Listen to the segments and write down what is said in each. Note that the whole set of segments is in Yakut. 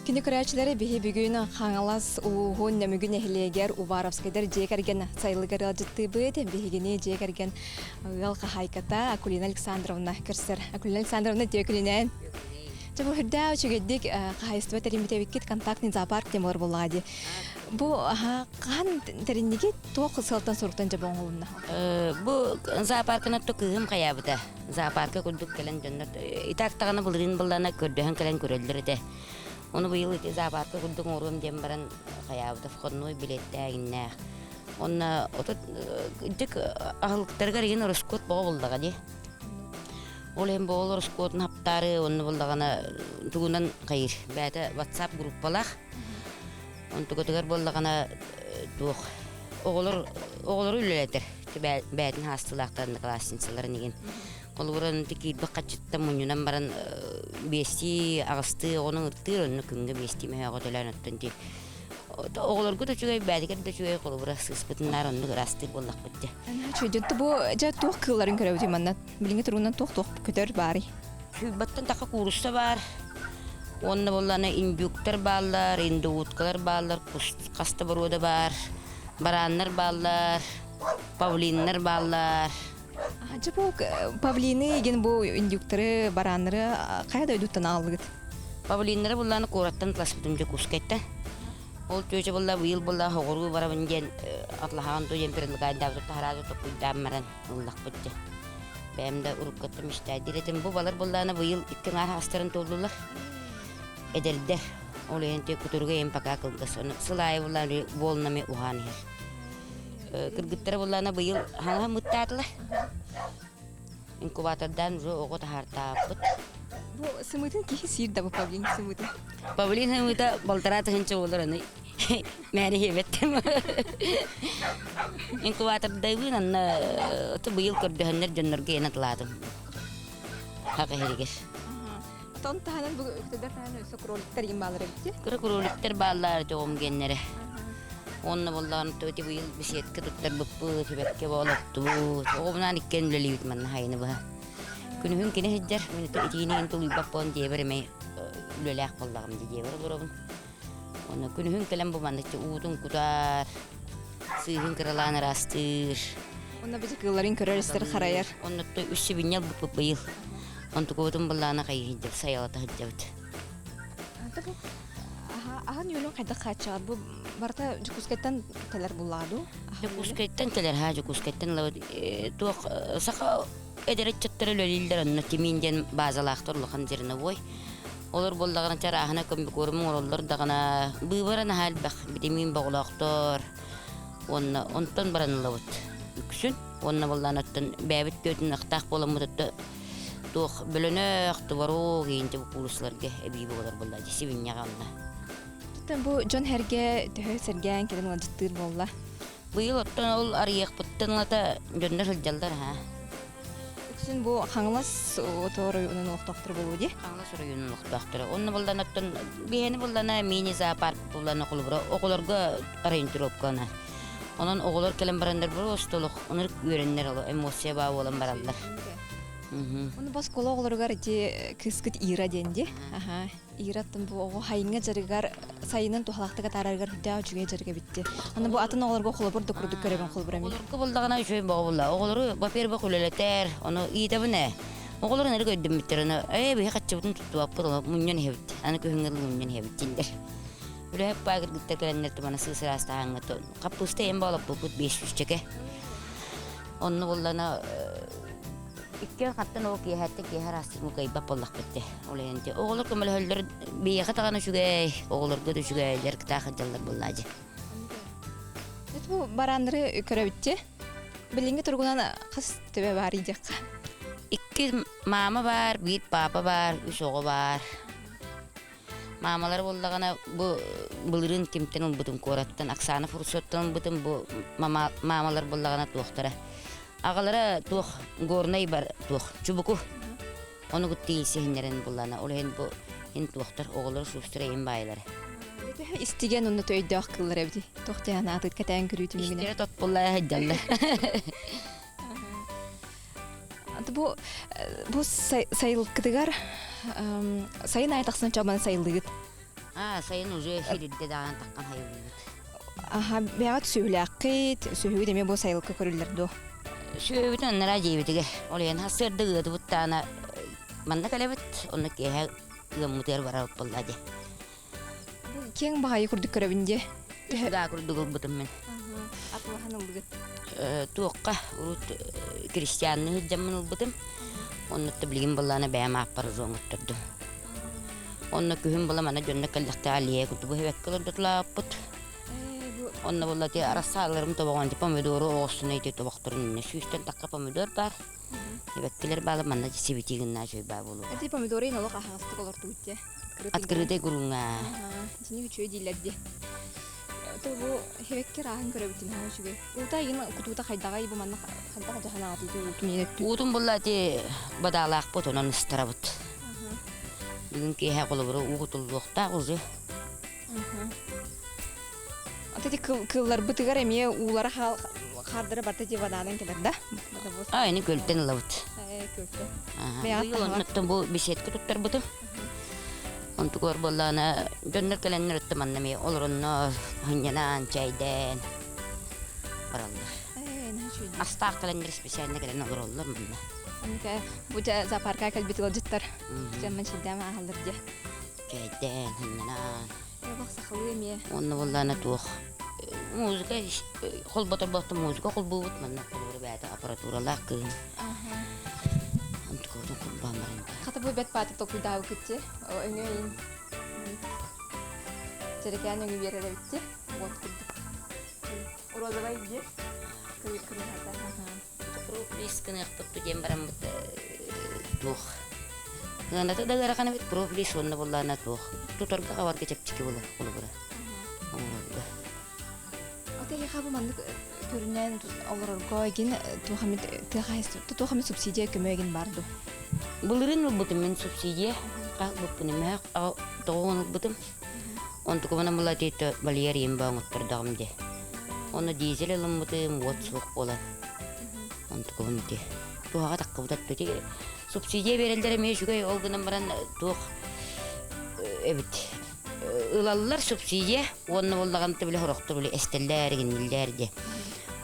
Кини көрөөччүлэри биһи бүгүн Хаҥалас улууһун Нөмүгү нэһилиэгэр Уваровскайдар дьиэ кэргэн сайылыгар ыалдьыттыыбыт. Биһигини дьиэ кэргэн ыал хаһаайката Акулина Александровна көрсөр. Акулина Александровна үтүө күнүнэн. Дьэ бу үрдээх үчүгэйдик хаһаайыстыба тэриммит эбиккит контактный зоопарк диэн буолар буоллаҕа дии. Бу хаһан тэриннигит туох сыалтан-соруктан дьэ оҥоһулунна? Бу зоопарканы кыыһым хайаабыта. Зоопарка курдук кэлэн дьоннор итак даҕаны былырыын быллана көрдөһөн кэлэн көрөллөр этэ. Ону быйыл ити зоопарка курдук оҥоруом диэн баран хайаабыта входной билиэттээҕиннээх. Онно отут дьик аһылыктарыгар игин ороскуот боҕо буллаҕа дии. Ол иһин боҕол ороскуотун хаптаары онно буллаҕына тугунан хайыр бэйэтэ WhatsApp группалаах. Онтукатыгар буоллаҕына туох оҕолор оҕолору үлэлэтэр бэйэтин хаастылаахтарын классницаларын игин холобура онно киирбит хаччыттан мунньунан баран биэстии аҕыстыы оҕону ыҥыртыыр онно күҥҥэ биэстии мөһөөҕө төлөөн оттон дии оҕолорго да үчүгэй бээтигэр да үчүгэй холобура сыыспытыннаар оннук ыраастыыр буоллахпыт дьэ Үчүгэй бу дьэ туох кыылларын көрөбүтүй манна билиҥҥи туругунан туох туох көтөр баарый Сүүрбэттэн таха куурусса баар. Уонна буоллаҕына индюктар бааллар, индоуткалар бааллар, кус хас да боруода баар, барааннар бааллар, павлиннар бааллар. Дьэ бу павлины игин бу индюктары, барааннары хайа дойдуттан аҕаллыгыт? Павлиннары буллааны куораттан атласпытым Дьокуускайтан. Ол чүөчэ булла быйыл булла хоҕуруу барабын диэн атлаһаҕын дуу диэн предлагайдаабыт таһараады токуйдаан баран ыллахпыт дьэ. Бэйэм да уруккаттан мечтайдыыр этим. Бу балар буллаана быйыл икки аҥаар хаастарын туоллулар. Эдэрдэр. Ол иһин те кутуруга им пока кылгас. Ону сыл аайы буллаана волнами уһаан иһэр. Кыргыттара буллаана быйыл хаҥаһа мыттаатылар. Инкубатордаан уже оҕо таһаартааппыт. Бу сымыытын киһи сиир да бу павлин сымыытын? Павлин сымыыта балтараа тыһыынча буолар аны Мээнэ иһибэттим. Инкубатордайбын анна быйыл көрдөһөннөр дьоннорго иэн атылаатым. Хак иһиригэр. Тон таһынан бу көтөдөр таһынан өссө кроликтар иин баалар эбит. Кыра кроликтар бааллар тоҕум геннere. Онно боллаан төти быйыл беседка туттарбыппыт, сибэкке боолоттубут. Оҕобунаан иккиэн үлэлиибит манна хайыны быһа. Күнүһүн кини сылдьар, мин итиини тулуйбат буолан дьиэбэр эмэ үлэлээх буоллаҕым дии дьиэбэр олоробун. Уонна күнүһүн кэлэн бу манна уутун кутар, сыыһын кыралаан ыраастыыр. Онно бити кыылларын көрөр-истэр харайар. Онно үс сибинньэл буппут быйыл. Онтукубутун быллаана хайыһыйдыбыт, сайалата сылдьабыт. Аһын үөлүн хайдах хааччаҕар? Бу барыта Дьокуускайтан кэлэр буллаҕа дуу? Дьокуускайтан кэлэр, ха, Дьокуускайтан ылабыт. Туох саха эдэр ыччаттар үлэлииллэр онно Тимин диэн базалаахтар улахан зерновой. Олор буоллаҕына чарааһына комбикорум оҥороллор даҕаны быыбара наһаа элбэх битэмиин боҕолоохтор уонна онтон баран ылабыт үксүн уонна буоллаан оттон бэйэбит түөтүн ахтаах буоламмыт отто туох бөлөнөөх творог иинти куурусларга эбии буолар буолла дьэ сибинньэҕэ онно Оттон бу дьон сэргэ төһө сэргээн кэлэн ыалдьыттыыр буолла? Быйыл оттон ол арыйыахпыттан ылата дьоннор сылдьаллар аһаа. Үксүн бу Хаҥалас оройуонун олохтоохторо буолуо дии. Хаҥалас оройуонун олохтоохторо. Онно буллан оттон биһиэни буллана мини-зоопарк буллана холобура оҕолорго ориентировканы. Онон оҕолор кэлэн бараннар просто олох онор үөрэннэр оло эмоция баа буолан бараллар. Ону бу оскуола оҕолоругар ити кыыскыт Ира диэн дии. Аха. Ираттан бу оҕо хайыҥҥа дьарыгар сайынын туһалаахтык атаарарыгар үрдээх үчүгэй дьарык эбитти. Аны бу атын оҕолорго холобур да курдук көрөбүн холобура мин. Оҕолорго буллаҕына үчүгэй боҕо булла. Оҕолору во-первых үлэлэтэр, ону иитэбин ээ. Оҕолор ынырык өйдөммүттэр, ону ээ биһи хаччыбытын туттубаппыт, ону мунньан иһэбит. Аны күһүҥҥэ дылы мунньан иһэбит дииллэр. Үлэһит баа кыргыттар кэлэннэр тумана сыыс ыраастаһаҥҥа хаппыыста эм боолоппуппут биэс сүүсчэкэ. Онно буллана Иккиэн хантан ол киэһээттэн киэһэ араастык мукайбат буоллахпыт дии. Ол иһин дии оҕолор көмөлөһөллөр биһиэхэ даҕаны үчүгэй, оҕолорго да үчүгэй, дьарыктаах сылдьаллар буоллаа дии. Бу барааннары көрөбүт дии. Билиҥҥи туругунан хас төбө баар диэххэ? Икки маама баар, биир папа баар, үс оҕо баар. Маамалар буоллаҕына бу былырыын кимтэн ылбытым куораттан Оксана Фурсоттан ылбытым бу маамалар буоллаҕына туохтара Аҕалара туох горнай бар туох чубуку ону кытта иисиһиннэрэн буллана ол иһин бу ин туохтар оҕолор суустара им баайылара. Истигэн онно өйдөөх кыллар эбити. Туох диэн аатыт кэтээн көрүү түмүгүнэн. Истэрэ тотпуллаа сылдьаллар. Бу бу сайылыккытыгар сайын аайы тахсан чабаны сайыллыгыт. Аа, сайын уже сирирдэ даҕаны таххан хайыллыбыт. Аха, бэҕэт сүөһүлээххит, сүөһүгүт эмиэ бу сайылыкка көрүллэр дуо? Сүөһүбүтүн аннараа дьиэбитигэр. Ол иһин сарсыарда ыатыбыт даҕаны манна кэлэбит, онно киэһэ ыаммытыгар барабыт буолла дии. Киэҥ баҕайы курдук көрөбүн дии. Да курдук ылбытым мин. Атылаһан ыллыгыт. Туохха урут крестьянныы сылдьаммын ылбытым. Оннук да билигин былаана бэйэм ааппар узуоҥуттардым. Онно күһүн була мана дьонно кэллэхтэ аллея курдук бөһүөккэ олордутулааппыт. Онно буолла ти арассааларым тобоҕон помидору оҕоссуна ити тобохторун инне сүүстэн тахха помидор бар. Эбэккилэр баалы манна сибити гыннаа чөйбаа буолуо. Эти помидоры олох аһаҕастык олортубут те. Открытый курунга. Итини үчүгэй дииллэр дии. То бу хевеккер ааһын көрөбүтүн наһаа үчүгэй. Уута игин кутуута хайдаҕай бу манна хайдах дьаһанаатый уутун иин өттү. Уутун булла ити бадаалаахпыт онон ыстарабыт. Бүгүн киэһэ холобура уу кутуллуохтаах уже. Ата ити кылларбытыгар эмиэ уулара хаардара барта ити воданан кэлэр да? А, ини көлтөн ылабыт. Көлтөн. Быйыл оннуттан бу беседка туттарбытым. Онтугар буоллаана дьоннор кэлэннэр өттө манна эмиэ олоронно сынньанан, чэйдээн бараллар. Астаах кэлэннэр специально кэлэн олороллор манна. Бу зоопарка кэлбит ыалдьыттар дьаммын чэйдээн ааһаллар дии. Чэйдээн, сынньанан. Олох сахалыы эмиэ. Онно буоллаана туох музыка холботор буолта музыка холбуубут манна холобура бэйэтэ аппаратуралаах кыыһым. Онтукабытын холбоон баран Хата бу бэт бааты толкуйдаабыккыт өҥө иин Дьэрэкээн өҥү биэрэр эбитти уот курдук. Розовай дии. Профлиз гыныахпыт диэн бараммыт туох. Ыаната да ыарахан эбит профлиз уонна буоллаана туох. Тутарга хабарга чэпчэки буолар холобура. Оҥорорго. Ата эйиэхэ бу маннык көрүнэн олорорго эгин туох эмит туох эмит субсидия көмө эгин бар дуо? Былырыын ылбытым мин субсидия. Ылбыппын эмээх тоҕуон ылбытым. Онтукубунан была тиэтэ вольер иин бааҥуттардаҕым дии. Онно дизель ылыммытым, уот суох буолан. Онтукубун ити туһаҕа таххыбыт атту субсидия биэрэллэр эмиэ үчүгэй ол гынан баран туох эбит ылаллар субсидия уонна буоллаҕына били сорохтор били эстэллэр игинниллэр диэ.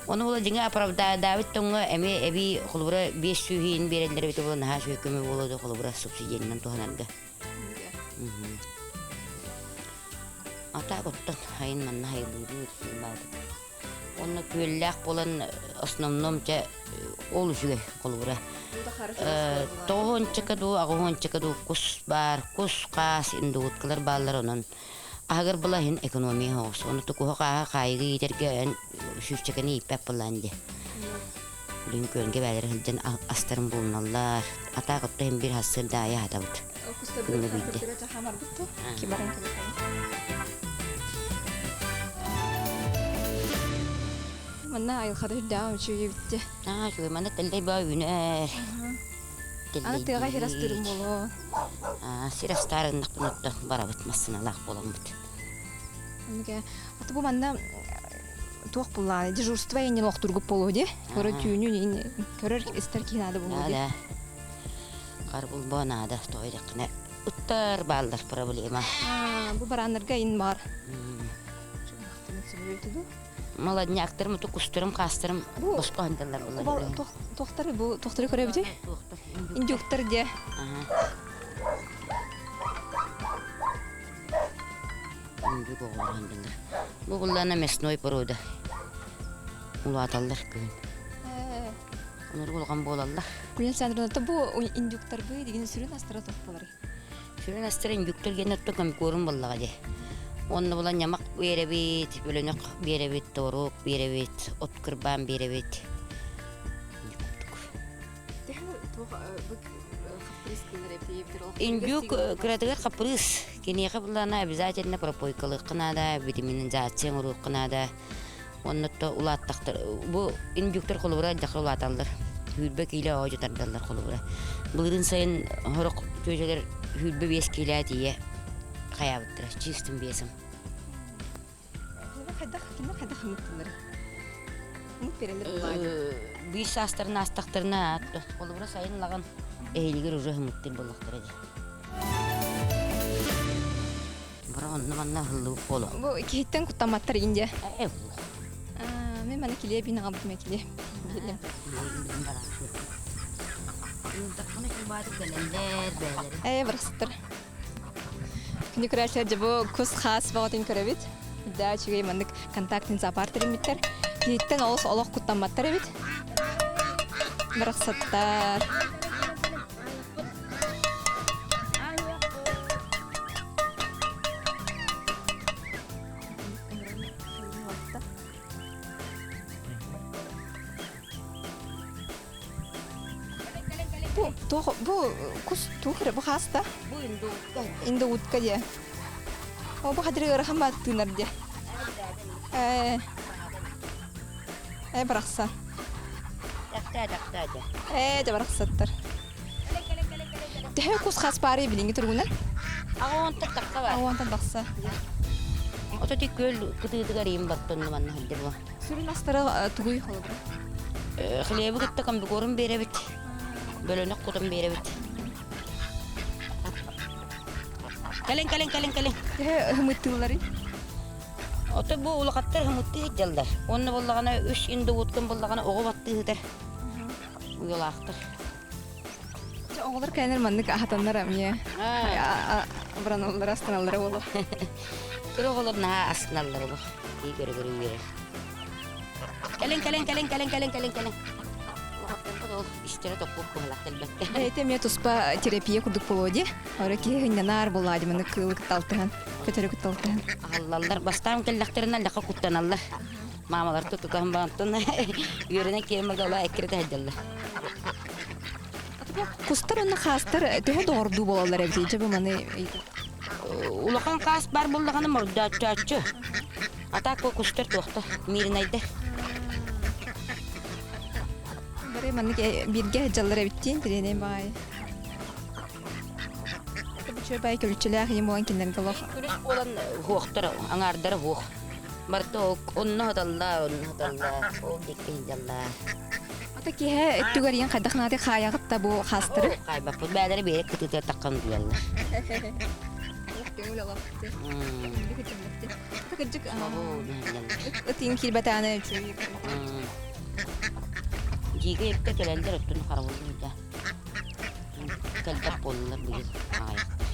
Ону була дьиҥэ оправдаабыт тоҥҥо эмиэ эбии холобура биэс сүүһүн биэрэллэр эбитэ буола наһаа үчүгэй көмө буолуо да холобура субсидиянан туһанарга. А так оттон хайын манна хайылыыбыт баатык. Онно күөллээх буолан основном чэ ол үчүгэй холобура. Тоҕуһуончака дуу, аҕыһуончака дуу кус баар, кус, хаас, индууткалар бааллар онон аһыгар была иһин экономия оҕус. Ону тукуһу хааһа хаайыгы иитэргэ эн сүүсчэкэни ииппэт буоллаан дии. Билигин күөлгэ бээлэрэ сылдьан астарын булуналлар. Атаак отто иһин биир хассыыр да аайы аһатабыт. Күҥҥэ биирдэ. Манна айылҕата үрдээх үчүгэй эбит Аа, үчүгэй. Манна тэллэй баа үүнэр. Аны тыаҕа сир астыырым буолуо. Аа, сир астаарыннахпын оттон барабыт массыыналаах буоламмыт. Аты бу манна туох буллааны дежурство иннин охтургуп буолуо дии. Көрө түүнүн көрөр истэр киһи наада буолуо дии. Да, Харбыл боо наада, тоҕо диэххинэ ыттар бааллар проблема. Бу барааннарга ин бар. Молодняктарым, кустарым, хаастарым босхо сылдьаллар булла. Туохтары бу туохтары көрөбүтүй? Индюктар диэ. Индюк оҕолор сылдьаллар. Бу буллаана мясной порода. Улааталлар күһүн. Олор улахан буолаллар. Күлүн Александровна, бу индюктарбы деген сүрүн астара туох буоларый? Сүрүн астара индюктар диэн оттон көмкуорун буоллаҕа дии. Уонна була ньамах биэрэбит, бөлөнөх биэрэбит, торуок биэрэбит, от кырбаан биэрэбит. Индюк кыратыгар хаппырыыс. Киниэхэ буллаана обязательно пропойкалыахха наада, витаминизация оҥоруохха наада. Оннотто улааттахтар бу индюктар холобура дьахар улааталлар. Сүүрбэ киилэ оҕо тардаллар холобура. Былырыын сайын сорох түөтэлэр 25 киилэ тиийэ хайаабыттара чистым весом. Хайдах кимнэр хайдах хымыттылар? Биир саастарын аастахтарына холобура сайын лаган эһилигэр уже хымыттыр буоллахтара дии. Бара онно манна ыһыллыбыт буолуо. Бу киһиттэн куттамматтар индия. Ээ буолуо. Мен мана килиэ бин аҕалбытым килиэ. Билем. Ээ барахсаттар. Күнү көрөөччүлэр дьэ бу кус хаас бөҕөтүн көрөбүт. Да үчүгэй маннык контактный зоопарк тэриммиттэр. Киһиттэн олус олох куттамматтар эбит. Барахсаттар. Бу туох бу кус туох эрэ бу хааста? Бу индоутка. Индоутка диэ. О бу хадыры ыарахан баар тыынар диэ. Э э барахсан. Тахта тахта дьэ. Ээ дьэ барахсаттар. Төһө кус хас баарый билиҥҥи туругунан? Аҕа тахса бар. Аҕа тахса. Ото ти күөл кытыытыгар иим баттонну манна сылдьар бу. Сүрүн астара тугуй холобура? Хлебы кытта комбикорм биэрэбит. Бөлөнөх кутун биэрэбит. Кэлин, кэлин, кэлин, кэлин. Төһө ымыттыылларый? Ото бу улахаттар ымыттыы сылдьаллар. Уонна буоллаҕына үс индоуткан буоллаҕына оҕо баттыы сытар. Уйалаахтар. Оҕолор кэлэнэр маннык аһатаннар эмиэ абыраналлара астаналлара буолуо. Кыра оҕолор наһаа астыналлар олох. Кии көрө-көрө үөрэр. Кэлин, кэлин, кэлин, кэлин, кэлин, кэлин, кэлин. Улахаттарбыт ол истэрэ топпук быһалаах кэлбэккэ. Бэйэтэ эмиэ туспа терапия курдук буолуо дии. Ора киһи ынньанаар буоллаа дии маннык кыылы кытта алтыһан, көтөрү кытта алтыһан. Аһаллаллар. Бастаан кэллэхтэринэ лаха куттаналлар. Маамалар тутуһан барантан үөрэнэн киирэн барда эккирэтэ сылдьаллар. Кустар уонна хаастар төһө доҕордуу буолаллар эбитий? Дьэ бу маны Улахан хаас баар буоллаҕына мордооччооччу. А так кустар туохта мииринэйдэр. Бары маннык бииргэ сылдьаллар эбиттиин тириэнэй баҕайы. Бу бай көлүччэлээх ийэм буолан кинилэргэ олох Күрүс буолан хуохтар, аҥаардара хуох. Барыта онно сыталлар, онно сыталлар, ол диэки сылдьаллар. Ата киэһэ өттүгэр ийэн хайдах наадый хаайаҕыт да бу хаастары? Хаайбаппыт бээлэри биэрэ кытыытыгар таххан утуйаллар. Көҥүл олох. Кырдьык ытыын киирбэтэҕинэ үчүгэй. Дьиигэ ипкэ кэлэллэр оттон харабыллар да. Кэлбэт буоллулар быйыл аҕайахтар.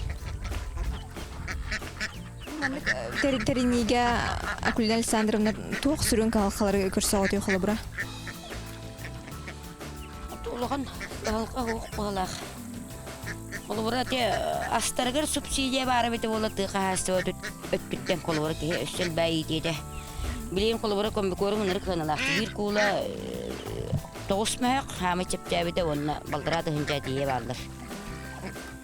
Маннык тэриниигэ Акулина Александровна туох сүрүн кыһалҕалары көрсөҕүтүй холобура? Улахан кыһалҕа суох быһыылаах. Холобура ити астарыгар субсидия баар эбитэ буолла тыа хаһаайыстыба өттүттэн холобура киһи өссө элбээ иитиэтэ. Билигин холобура комбикорм ынырык сыаналаах. Биир куула 9 мөһөх хаамый чэпчээбитэ уонна балтараа тыһыынча тиийэ бааллар.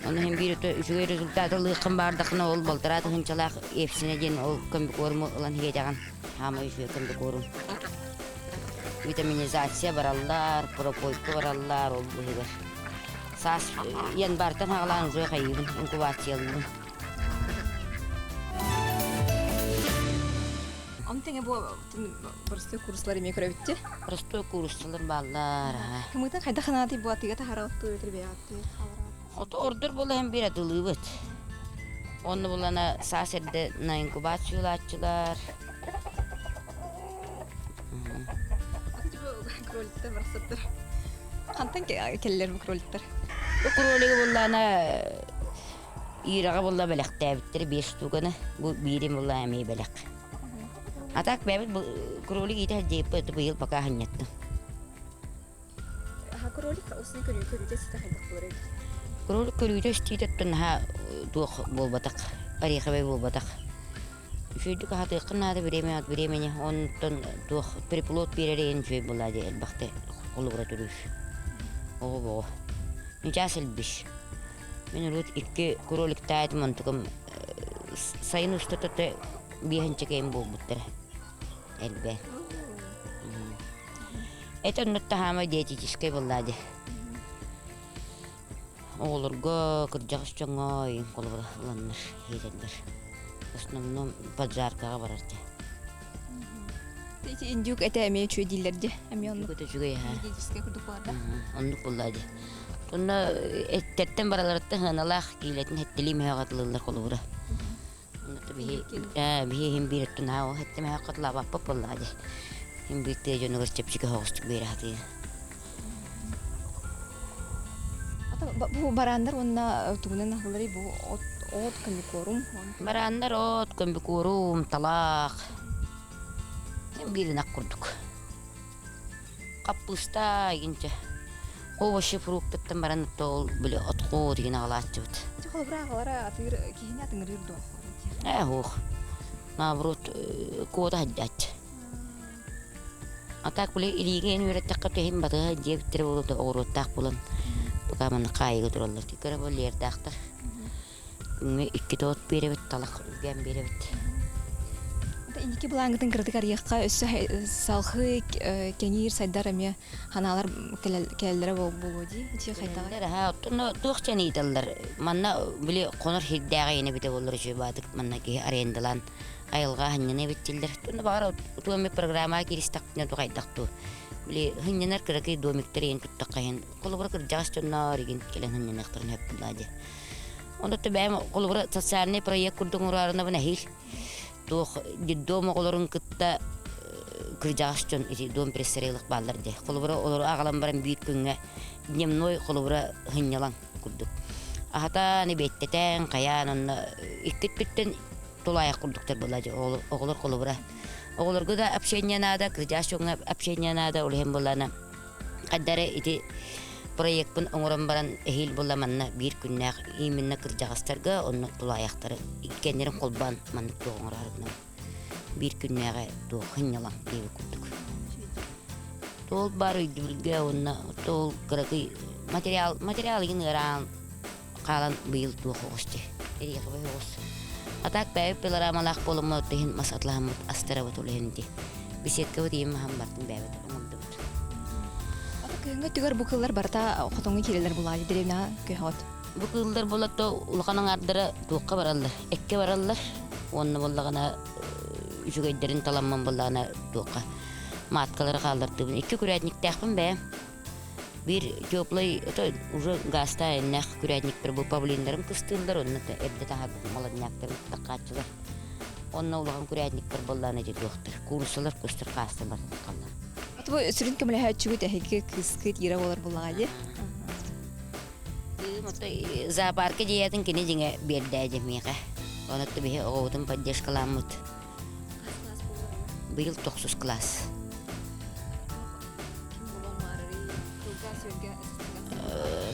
Ону иһин биир үчүгэй результат ылыаххын баардаххына ол балтараа тыһыынчалаах Епсинэ диэн ол комбикорму ылан иһиэтэҕин. Хаамай үчүгэй комбикорм. Витаминизация бараллар, пропойка бараллар ол быһыгар. Саас январьтан хаҕалаан уже хайыыбын, инкубациялыыбын. Ону тэҥэ бу простой курслар эмиэ көрөбүттү. Простой курсалар бааллар. Кымытын хайдах ханаатый бу атыыга таһарааттыы өтөр бэйэҕиттии Ото ордор буолан биир атылыыбыт. Онно булана саас эрдэ на инкубациялааччылар. Кроликтар барахсаттар. Хантан кэллэр бу кроликтар? Бу кролигы буллаана Ираҕа булла бэлэхтээбиттэр биэс штуканы. Бу биирин булла эмиэ бэлэх. А так бэйэбит кролик иитэ сылдьыппыт быйыл пока ханньаттым. Кролик усын көрүү көрүүтэ ситэ хайдах буолар эбит? Кролик көрүүтэ истиитэ наһаа туох буолбатах, ореховый буолбатах. Үчүгэйдик аһатыаххын наада время от времени, онтон туох приплод биэрэр иһин үчүгэй буолаа дии элбэхтэ холобура төрүүр. Оҕо-боҕо. Ньучаас элбиш. Мин урут икки кроликтаайтым онтукум сайын устата биэһинчэ кэйим буолбуттара. Элбэ. Это оннук таһаама диетическэй буоллаа дии. Оҕолорго, кырдьаҕас дьоҥҥо ыйын холобура ыланнар, иһитэллэр. В основном поджаркаҕа барар дии. Ити индюк этэ эмиэ үчүгэй дииллэр дии. Эмиэ оннук. Индюк этэ үчүгэй аһа. Диетическэй курдук буолар да? Оннук буоллаа дии. Онно эттэттэн бараларыттан сыаналаах киилэтин хэттилии мөһөҕө атылыыллар холобура. Биһи биһи иһин биир өттүн аа ол хэттим эһэ хотлаабаппыт буоллаҕа дии. Иһин биир тыа дьонугар чэпчэки соҕустук биэрэ сатыыр. Бу барааннар уонна тугунан аһылларый бу от от комбикорум? Барааннар от комбикорум, талаах. Биир ынах курдук. Хаппыыста игинчэ. Овощи фруктаттан баран ол били отхоо деген аҕалааччыбыт. Ити холобура аҕалара атыыр киһини атыҥырыыр дуо? Ээ суох. Наоборот куота сылдьааччы. А так били илиигэ эн үөрэттэххэ түһүн батыһа дьиэбиттэрэ буолуо оҕуруоттаах буолан пока манна хаайыыга тураллар. Кыра вольердаахтар. Күҥҥэ иккитэ от биэрэбит, талах үргээн биэрэбит. Инники былааҥҥытын кыратык арыйыахха өссө салхыы кэҥиир сайдар эмиэ ханаалар кэлэллэрэ буолуо дии ити хайдаҕый? Аһаа оттон туох дьэн ыйыталлар манна били хонор сирдээҕи иэнэ эбитэ буоллар үчүгэй баатык манна киһи арендалаан айылҕа сынньана эбит дииллэр. Онно баҕар утуомми программаҕа кииристэхпитинэ тухайдах дуу. Били сынньанар кыракый домиктар иһин туттахха иһин холобура кырдьаҕас дьонноор игин кэлэн сынньаныахтарын сөп буоллаа дии. Онно бэйэм холобура социальный проект курдук оҥорорунабын эһиил туох детдом оҕолорун кытта кырдьаҕас дьон ити дом престарелых бааллар дии. Холобура олору аҕалан баран биир күҥҥэ дневной холобура сынньалаҥ курдук. Аһатан, эбиэттэтэн, хайаан онно икки өттүттэн тулаайах курдуктар буолла дии оҕолор холобура. Оҕолорго да общение наада, кырдьаҕас дьоҥҥо общение наада, ол иһин буоллаҕына Хайдары ити проекпын оҥорон баран эһиил буолла манна биир күннээх именно кырдьаҕастарга онно тулаайахтары иккиэннэрин холбоон маннык туох оҥороору гынабын. Биир күннээҕи туох сынньалаҥ диэбит курдук. Туол баар өйдөбүлгэ уонна туол кыракый материал материал игин ыараан хаалан быйыл туох оҕус дии. Эриэхэбэ оҕус. А так бэйэбит пилорамалаах буоламмыт иһин мас атылаһаммыт астарабыт ол иһин дии. Беседкабыт ийэм маһын бартын бэйэбит оҥордубут. Ата кыһыҥҥы өттүгэр бу кыыллар барыта хотоҥҥо киирэллэр булаайы дэриэбинэҕэ көһөҕүт. Бу кыыллар буолатта улахан аҥаардара туохха бараллар? Эккэ бараллар. Уонна буоллаҕына үчүгэйдэрин таламмын буоллаҕына туохха маткалары хааллартыыбын. Икки күрээтниктээхпин бэйэм. Биир теплай это уже гаастаах эннээх күрээтниктэр бу павлиннарым кыстыыллар, онно эрдэ таһаарбыт молодняктарым таххааччылар. Онно улахан күрээтниктэр буоллаҕына ити туохтар, кууруссалар, кустар, хаастар барыта тахаллар. Бу сүрүн көмөлөһөөччүгүт эһиги кыыскыт Ира буолар буллаҕа дии. Зоопарка дьиэтин кини дьиҥэ биэрдээ миэхэ. Онон биһи оҕобутун поддержкаламмыт. Быйыл тохсус кылаас.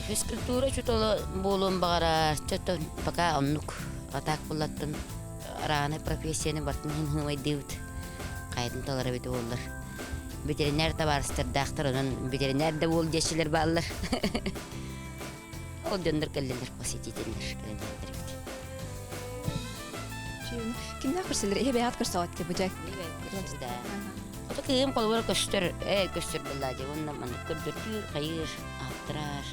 Физкультура учуутала буолуон баҕарар, чөтөн пока оннук атаак буллаттан арааны профессияны бартын иһин хыымайдыыбыт. Хайатын талар эбит буоллар. Ветеринар табаарыстардаахтар, онон ветеринар да буол диэччилэр бааллар. Ол дьоннор кэллилэр, посетителлэр кэлэн эбит. Кимнээх көрсөлөр? Эһи бэйэҕит көрсөҕүт дии бу дьэ. Ото кыым холобура көстөр, ээ көстөр буоллаа дии. Уонна маннык көрдөртүүр, хайыыр, аһаттарар.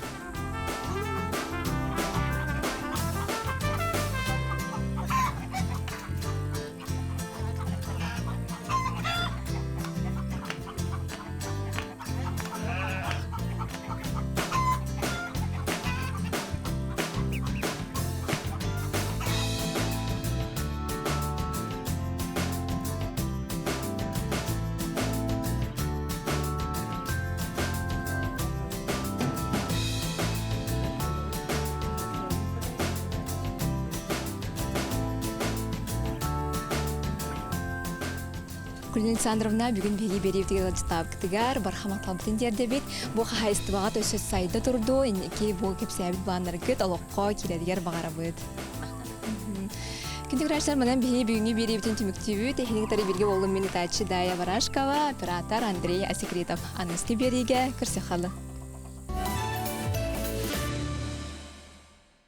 Кулина Александровна бүгүн биһиги биэриибитигэр ыалдьыттаабыкытыгар барҕа махталбытын тиэрдэбит. Бу хаһаайыстыбаҕа өссө сайда турду, инники бу кэпсээбит былааннаргыт олоххо киирэригэр баҕарабыт. Күндү көрөөччүлэр, манан биһиги бүгүҥҥү биэриибитин түмүктүүбүт. Эһиги кытары бииргэ буоллум мин ытааччы Дая Барашкова, оператор Андрей Асекретов. Аныгыскы биэриигэ көрсүөххэ.